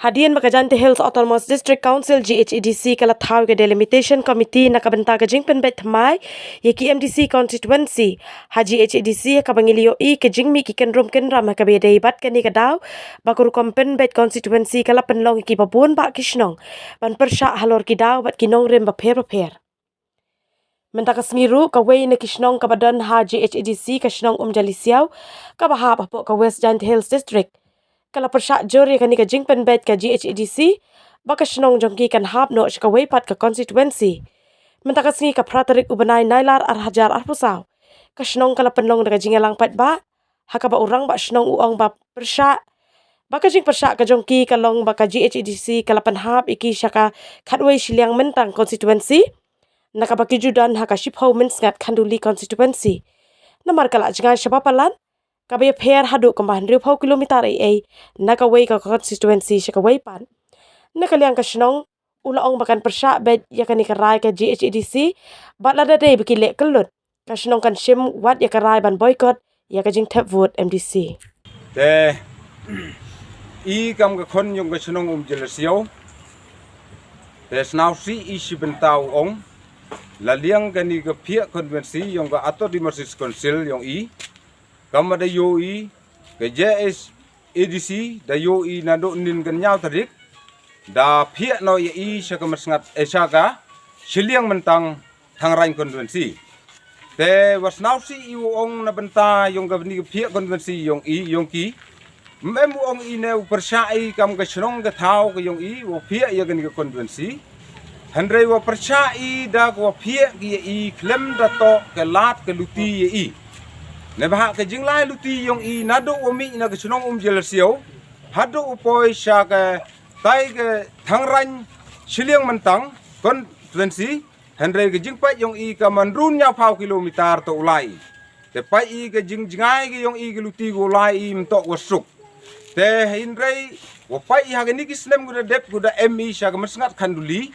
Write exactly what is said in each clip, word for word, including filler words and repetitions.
Hadien ba ka Jaintia Hills Autonomous District Council, G H A D C, ka la thaw ïa ka Delimitation Committee na ka bynta ka jingpynbeit thymmai ïa ki M D C constituency ha G H A D C, ha kaba ngi la ïohi ka jingmih ki kynrum kynram ha kaba ïadei bad kane ka daw, ba ka rukom pynbeit constituency ka la pynlong ïa kiba bun bah ki shnong ban pyrshah halor ki daw bad ki nongrim bapher bapher. Mynta ka sngi ruh, kawei na ki shnong kaba don ha G H A D C, ka shnong Umjalisiaw, kaba hap hapoh ka West Jaintia Hills District, ka la pyrshah jur ïa kane ka jingpynbeit ka G H A D C, ba ka shnong jong ki kan hap noh sha kawei pat ka constituency. Mynta ka sngi, ka phra tarik u bnai Nailar ar hajar arphew saw, ka shnong ka la pynlong da ka jingïalang paidbah, ha kaba u rangbah shnong u ong ba pyrshah, ba ka jingpyrshah ka jong ki ka long ba ka G H A D C ka la pynhap ïa ki sha ka khatwei shiliang myntang constituency, na kaba ki ju don ha ka shiphew mynsngat Khanduli constituency. Namar ka la jngai shaba palat, kaba ïapher haduh kumba hynriewphew kilometer ei ei na kawei ka constituency sha kawei pat. Na ka liang ka shnong, u la ong ba kan pyrshah beit ïa kane ka rai ka G H A D C, bad lada dei ba ki leh kyllut, ka shnong kan shim wat ïa ka rai ban boycott ïa ka jingthep vote M D C. Te i kam ka khon jong ka shnong Umjalisiaw, te sngewsih i shi bynta u ong, la liang kane ka phiah constituency jong ka Autonomous District Council jong i, kam da ïohi ka J H A D C da ïohi naduh nin ka hynñiew tarik, da phiah noh ïa i sha ka mynsngat, eh, sha ka shiliang myntang Thangrain constituency. Te wat sngewsih i u ong na bynta jong kane ka phiah constituency jong i, jong ki. Ym em u ong i ne u pyrshah i kam ka shnong ka thaw ka jong i, u phiah ïa kane ka constituency. Hynrei u pyrshah i da ka u phiah ki ïa i khlem da toh ka lad ka luti ïa i. Neibhah ka jinglai luti jong i naduh u mih na ka shnong Umjalisiaw haduh u poi sha katai ka Thangrain shiliang myntang constituency, hynrei ka jingpeit jong i ka man run hynñiewphew kilometer to u lai i. Te peit i ka jingjngai ka jong i ka luti ka u lai i mynta ka suk. Te hynrei u peit i ha kine ki snem ka da dep ka da em i sha ka mynsngat Khanduli.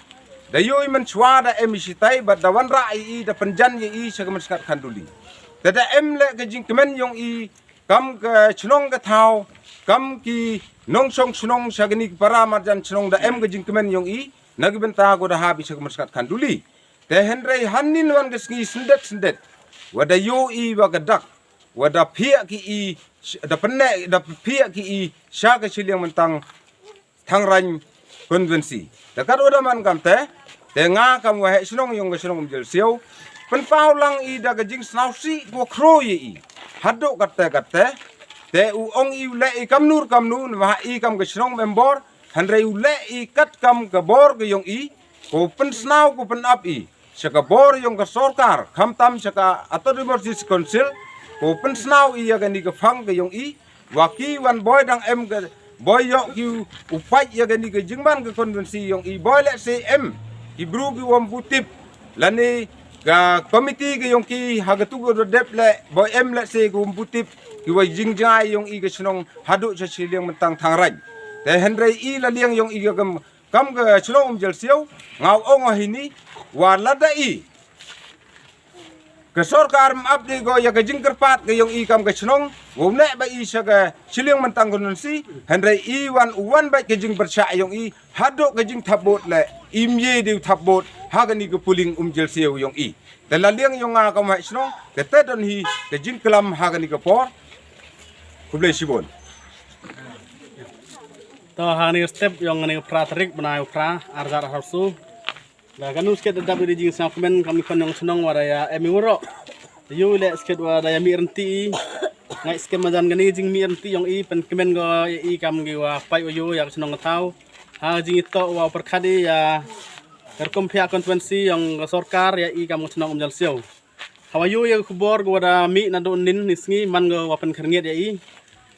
Da ïohi mynshuwa da em i shitai bad da wanrah ïa i, da pynjan ïa i sha ka mynsngat Khanduli. Te da em leh ka jingkmen jong i kam ka shnong ka thaw, kam ki nongshong shnong sha kine ki para marjan shnong, da em ka jingkmen jong i na ka bynta ka da hap i sha ka mynsngat Khanduli. Te hynrei hynnin wan ka sngi syndet syndet, wa da ïohi wa ka dak, wa da phiah ki i, da pyneh, da phiah ki i sha ka shiliang myntang Thangrain constituency. Te katwa da man kam te, te nga kam waheh shnong jong ka shnong Umjalisiaw, pynpaw lang i da ka jingsngewsih ka wa khro ïa i. Haduh katte katte, te u ong i u leh i kamnu kamnu, neibhah i kam ka shnong member, hynrei u leh i kat kam ka bor ka jong i, ka u pynsngew ka u pynap i sha ka bor jong ka sorkar, khamtam sha ka Autonomous District Council, ka u pynsngew i ïa kane ka phang ka jong i, wa ki wan boi dang em ka boi ïoh ki u peit ïa kane ka jingman ka constituency jong i, boi lehse em ki bru ki wa ym pu tip, lane ka committee ka jong ki ha katu ka da dep leh, boi em lehse ki wa ym pu tip ki wa jingjngai jong i ka shnong haduh sha shiliang myntang Thangrain. Te hynrei i la liang jong i ka kam, kam ka shnong Umjalisiaw, nga u ong ha hini, wa lada i ka sorkar ym ap dei ko ïa ka jingkyrpad ka jong i kam ka shnong, wa u neh ba i sha ka shiliang myntang constituency, hynrei i wan u wan bad ka jingpyrshah jong i, haduh ka jingthap vote leh, im ye dei u thap vote ha kane ka polling Umjalisiaw jong i. Te la liang jong nga kam waheh shnong, te te don hi ka jingklam ha kane ka por. Khublei shibun. To ha kane ka step jong kane ka phra tarik bnai u phra, ar hajar arphew saw. Da kanu skit da dap ïa ka jingsngewkmen kam i khon jong shnong wa da ïa em i waroh. Te ïoh leh skit wa da ïa mih rynti i. Ngai skit majan kane ka jingmih rynti jong i, pynkmen ko ïa i kam ki wa peit wa ïoh ïa ka shnong ka thaw. Ha ka jingitoh wa u pyrkhat i ïa ka rukom phiah constituency jong ka sorkar ïa i kam ka shnong Umjalisiaw. Hawa ïoh ïa ka khubor ka wa da mih naduh nin ni sngi man ka wa pynkhyrngiat ïa i.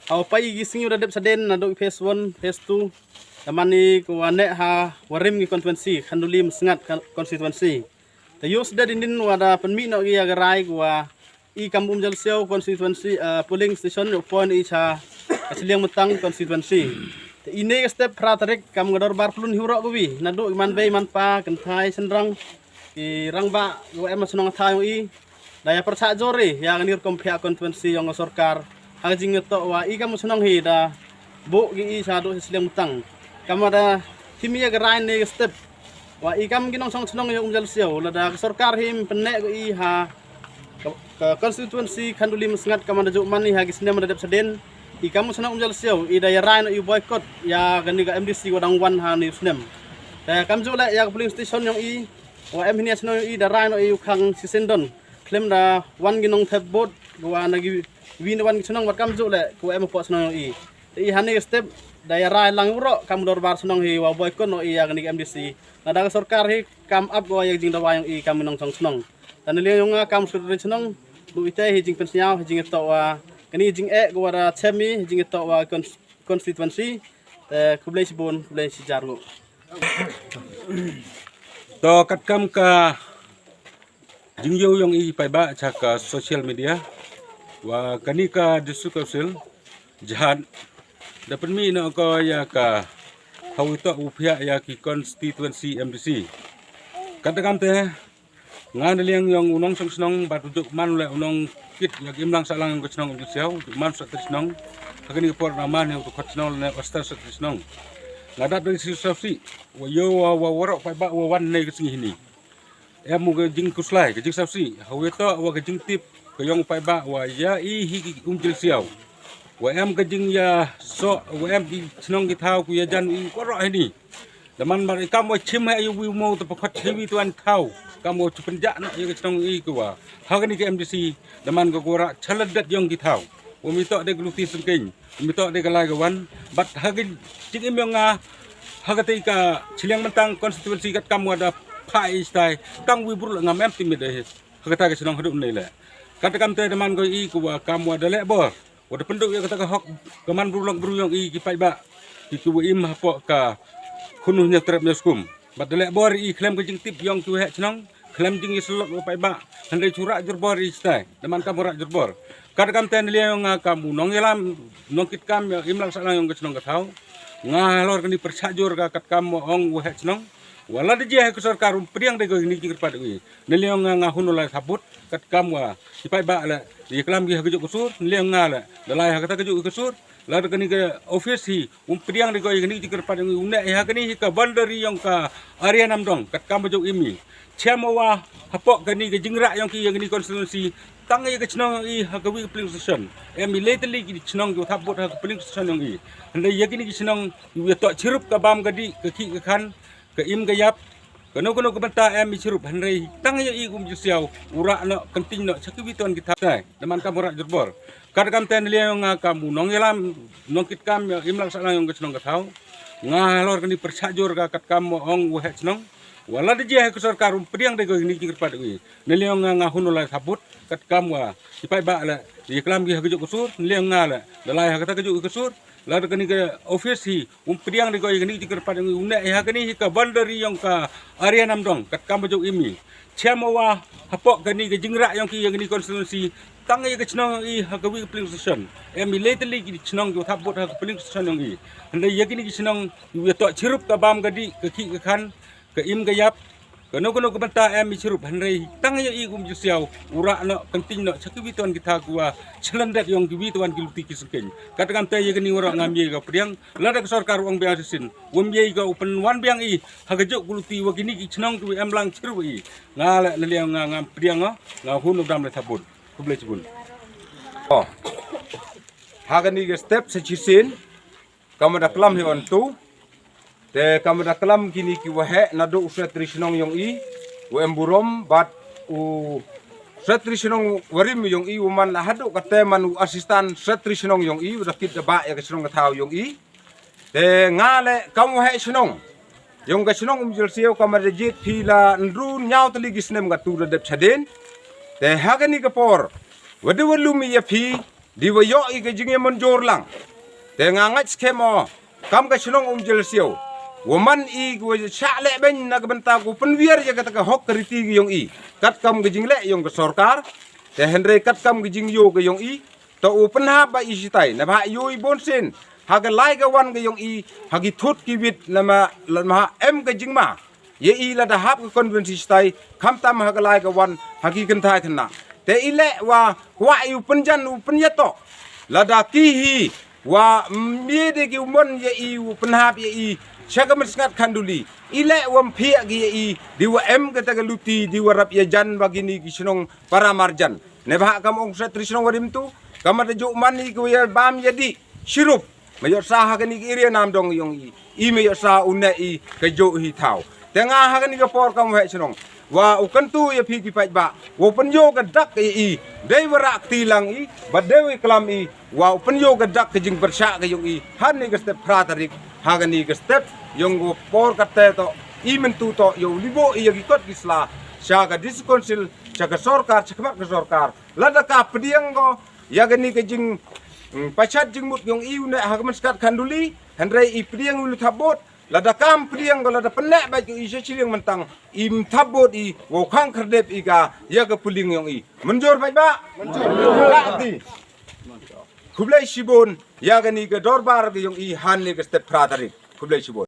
Hawa peit ïa ki sngi wa da dep saden naduh phase one, phase two. Da man i ka wa neh ha wa rim ki constituency, Khanduli Masngat ka constituency. Te ïoh sdei nin wa da pynmih noh ïa ka rai ka wa i kam Umjalisiaw constituency, eh, polling station, u poi i sha ka shiliang myntang constituency. Te ine ka step phra tarik kam ka dorbar pynlong hi waroh kawi, naduh ki manbei manpa, kynthei shynrang, ki rangbah ki wa em ha shnong thaw jong i, da ïa pyrshah jur i ïa kane ka rukom phiah constituency jong ka sorkar. Ha ka jingïatoh wa i kam ka shnong hi da buh ki i sha haduh sha shiliang myntang. Kam da him ïa ka rai ne ka step. Wa i kam ki nongshong shnong ïa Umjalsiaw, lada ka sorkar him pynneh ko i ha ka, ka constituency Khanduli Masngat kam da ju man i ha ki snem da dep shaden. I kam shnong Umjalsiaw i da ïa rai noh i boycott ïa kane ka M D C wa dang wan ha ne u snem. Te kam ju leh ïa ka polling station ïong i, wa em hini shnong ïong i da rai noh i u khang shisien don. Khlem da wan ki nongthep vote, wa na ki wi na wan ki shnong wat kam ju leh, ko em hapoh shnong ïong i. Te i ha ne ka step da ïa rai lang baroh kam dorbar shnong hi wa boycott noh i ïa kane ka M D C. Lada ka sorkar hi kam ap ko ïa ka jingdawa ïong i kam nongshong shnong. Te na liang ïong nga kam secretary shnong, du ite hi jingpynsñiaw hi jingïatoh wa kane jingeh ko wa da chem i hi jingïatoh wa cons-, constituency. Te khublei shibun, khublei shijar nguh. To katkam ka jingïoh ïong i paidbah cha ka social media, wa kane ka District Council Jharkhand da pynmih noh ko ïa ka hawi toh u phiah ïa ki constituency M D C. Katkam te nga na liang ïong u nongshong shnong bad u ju man leh u nongkit ïa ka imlang sahlang ïong ka shnong Umjalsiaw, u ju man secretary shnong. Ha kane ka por na man ïa u khot shnong ne u assistant secretary shnong. Nga da dei shi sawsi wa ïoh wa, wa waroh paidbah wa wan ne ka sngi hini. Em u ka jingkhuslai, ka jingsawsi, hawi toh wa ka jingtip ka ïong paidbah wa ïa i hi ki Umjalsiaw. Wa em ka jingïasoh, wa em ki shnong ki thaw ku ïajan i waroh hini. Da man mar i kam wa chim ha i wi mo ta pakhot hi wi tuan thaw. Kam wa chu pynjah na ïa ka shnong i ku wa ha kane ka M D C. Da man ka gora chalad dat ïong ki thaw. Wa mi toh de ka luti sengkeng. Mi toh de ka lai ka wan, bad ha ka jingim ïong nga ha ka tei ka chiliang mentang constituency katkam wa da pha i stai tang wi brul ngam em timit de ha kata ka shnong haduh nei leh. Katkam te da man ko i ku wa kam wa da leh bor wa da pynduh ïa kata ka hok ka man brul lok brul ïong i ki paidbah ki ki wa im hapoh ka khun u hynñiew trep hynñiew skum. Bad da leh bor i khlem ka jingtip ïong ki waheh shnong, khlem jingïasyllok u paidbah, hynrei chu rah jur bor i stai, da man kam rah jur bor. Katkam te na liang ïong nga kam u nongïalam, nongkit kam ïa imlang sahlang ïong ka shnong ka thaw. Nga halor kani pyrshah jur ka katkam wa ong u waheh shnong. Wa lada jia ha ka sorkar um pdiang de ko kini jingkyrpad ïong i. Na liang ïong nga nga hun u lai sabut, katkam wa i paidbah leh ïa klam ki ha ka juk ka sur, na liang ïong nga leh da lai ha kata ka juk ka sur. Lada kani ka office hi um pdiang de ko ïa kani ka jingkyrpad ïong i, u neh ïa kani hi ka boundary ïong ka area Namdong katkam ba jong i mi. Chem wa hapoh kani ka jingrah ïong ki ïa kani constituency tang ïa ka chnong ïong i ha ka wi ka polling station. Em i lei tylli ki chnong ki wa thap vote ha ka polling station ïong i. Hynrei ïa kini ki chnong i wa toh chirup ka bam ka dih ka khih ka khan ka im ka ïap. Kano kano ka bynta em i chirup hynrei tang ïa i kum ju siaw u rah noh kynting noh cha ki wi ton ki thap tai. Da man kam u rah jur bor. Katkam te na liang ïong nga kam u nongïalam nongkit kam ïa imlang sahlang ïong ka chnong ka thaw. Nga halor kani pyrshah jur ka katkam wa ong u waheh chnong. Wa lada jia ha ka sorkar um pdiang de ko kini jingkyrpad ïong i. Na liang ïong nga nga hun u lai sabut katkam wa i paidbah leh ïa klam ki ha ka juk ka sur, na liang ïong nga leh da lai ha kata ka juk ka sur. Lada kani ka office hi um pdiang de ko ïa kani ka jingkyrpad ïong i, u neh ïa kani hi ka boundary ïong ka area Namdong katkam ba jong i mi. Chem wa hapoh kani ka jingrah ïong ki ïa kani constituency tang ïa ka chnong ïong i ha ka wi ka polling station. Em i lei tylli ki chnong ki wa thap vote ha ka polling station ïong i. Hynrei ïa kini ki chnong i wa toh chirup ka bam ka dih ka khih ka khan ka im ka ïap. Kano kano ka bynta em i chirup hynrei tang ïa i kum ju siaw u rah noh kynting noh cha ki wi ton ki thap ki wa chlan dat ïong ki wi ton ki luti ki sengkeng. Katkam te ïa kani waroh ngam ïa ka pdiang. Lada ka sorkar u ong biang shisien um ïa ka u pynwan biang i ha ka juk ka luti wa kini ki chnong ki wa em lang chirup i. Nga leh na liang nga ngam pdiang nga hun u dam le thabun. Khublei chibun. Oh. Ha kani ka step sa chisien kam da klam hi on tu. Te kam da klam kini ki waheh naduh u secretary shnong ïong i u em burom bad u secretary shnong warim ïong i u man la haduh kate man u assistant secretary shnong ïong i u da kit da ba ïa ka shnong ka thaw ïong i. Te nga le kam waheh shnong ïong ka shnong Umjylsiaw kam da jied phi la ndru ñiaw tylli ki snem ka tu da dep chaden. Te ha kani ka por wa de wa lum ïa phi di wa ïoh i ka jingïamynjur lang. Te nga ngait skhem o kam ka shnong Umjylsiaw wa man i wa shah leh beiñ na ka bynta ku pynwiar ïa kata ka hok ka riti ka ïong i katkam ka jingleh ïong ka sorkar. Te hynrei katkam ka jingïoh ka ïong i to u pynhap ba i shitai na ba ïoh i bun sien ha ka lai ka wan ka ïong i ha ki thut ki wit na ma la ma em ka jingma. Ïa i lada hap ka convention stai khamtam ha ka lai ka wan ha ki kynthai khynnah. Te i leh wa kwah i u pynjan u pynïatoh lada ki hi Wa mih de ki u mon ïa i, u pynhap ïa i sha ka mynsngat Khanduli. I leh wa ym phiah ki ïa i, dei wa em kata ka luti, dei wa rap ïajan bad kine ki shnong para marjan. Neibhah kam ong Secretary Shnong wa Rimtu, ka mat juh man i ki wa ïa bam ïa dih shirup. Ma ïoh sa ha kane ka area Namdong yong i, i ma ïoh sa u neh i ka juh hi thaw. Te nga ha kane ka por kam u heh shnong, wa u kyntu ïa phi ki paidbah, wa u pynïoh ka dak ïa i, dei wa rah kti lang i, bad dei wa klam i, wa u pynïoh ka dak ka jingpyrshah ka yong i, ha kane ka step phra tarik, ha kane ka step yong ka por kata to, i mynta to, ïa u liboh i ïa ki kot ki sla, sha ka District Council, sha ka sorkar, sha khmat ka sorkar, lada ka pdiang ko ïa kane ka jing, mm, pachat jingmut yong i u neh ha ka mynsngat Khanduli, hynrei i pdiang u leh thap vote, lada kam pdiang ko, lada pynneh bad ko i sha shiliang myntang, im thap vote i, wa u khang khyrdep i ka ïa ka polling yong i. Mynjur paidbah? Mynjur. Khublei shibun ïa kane ka dorbar ka yong i ha kane ka step phra tarik. Khublei shibun.